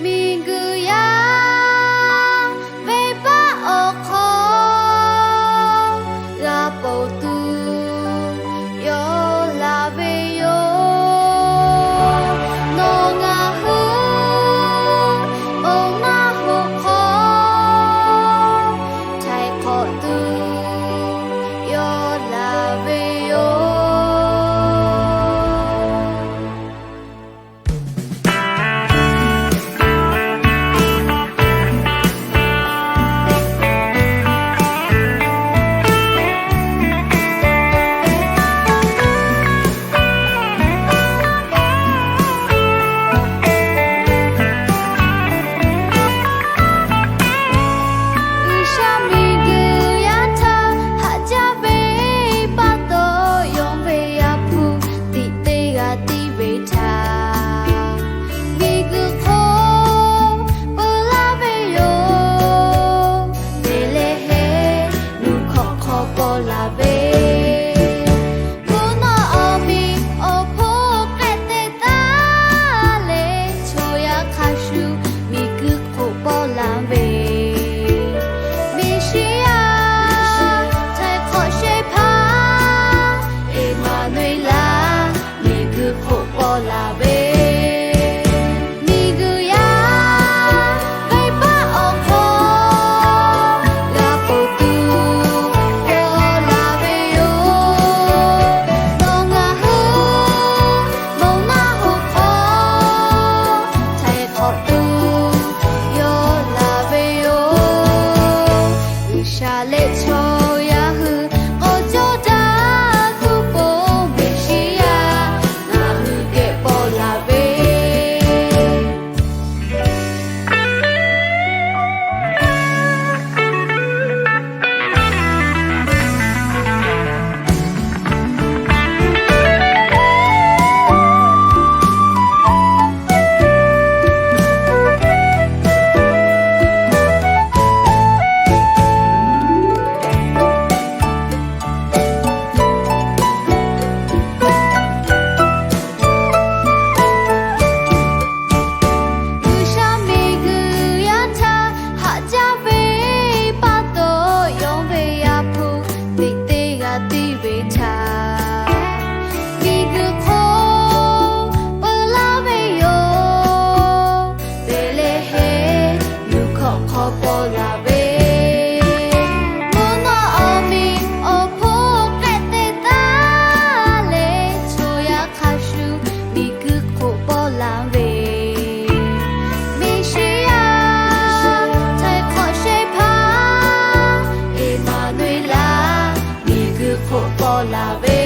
Miˬguiˬ yaˇ venˇbaˆ awˬ hk'aw g'a ponˬ tuˬ yawˇ laˬ ve yoˬ. Nawˬ ngaˬ hui awˬ naˆ hoꞈ hk'aw htaiˍ hk'awꞈ tuˬ yawˇ laˬ ve yoˬ. G'uiˬsha miˬguiˬ yaˇ htaꞈ haꞈ jaˇ ve pa taw, yonˍ ve Yaˇ hpu tiꞈ te g'a tiˇ ve htaꞈ miˬguiˬ hk'oˆ peuˬ laˇ ve yoˬ. Beˍlehˍhehnˍ nuˇ hkawꞈ hk'aw paw laˬ ve mvuhˇ naw awˬ meꞈ awˬ hponˇ k'ehˆ te taˉ leh, chaw yaˇ hk'a shuˍ miˬguiˬ hk'oˆ paw laˬ ve Meˍsiˉyaꞈ, htaiˍ hk'awꞈ shehˍ hpaˇ Eˍmaˍnuˍeˍlaˆ miˬguiˬ hk'oˆ paw laˬ ve miˬguiˬ yaˇ venˇbaˆ awˬ hk'aw g'a ponˬ tuˬ paw laˬ ve yoˬ. Nawˬ ngaˬ hui awˬ naˆ hoꞈ hk'aw htaiˍ hk'awꞈ tuˬ yawˇ laˬ ve yoˬ. G'uiˬsha leh chaw yaˇ hui k'awꞈ cawˇ daꞈ tuˬ pon Meˍsiˉyaꞈ ngaˬ hui geh paw laˬ ve G'uiˬsha miˬguiˬ yaˇ htaꞈ haꞈ jaˇ ve pa taw, yonˍ ve Yaˇ hpu tiꞈ te g'a tiˇ ve htaꞈ miˬguiˬ hk'oˆ peuˬ laˇ ve yoˬ. Beˍlehˍhehnˍ nuˇ hkawꞈ hk'aw paw laˬ ve mvuhˇ naw awˬ meꞈ awˬ hponˇ k'ehˆ te taˉ leh, chaw yaˇ hk'a shuˍ miˬguiˬ hk'oˆ paw laˬ ve Meˍsiˉyaꞈ, htaiˍ hk'awꞈ shehˍ hpaˇ Eˍmaˍnuˍeˍlaˆ miˬguiˬ hk'oˆ paw laˬ ve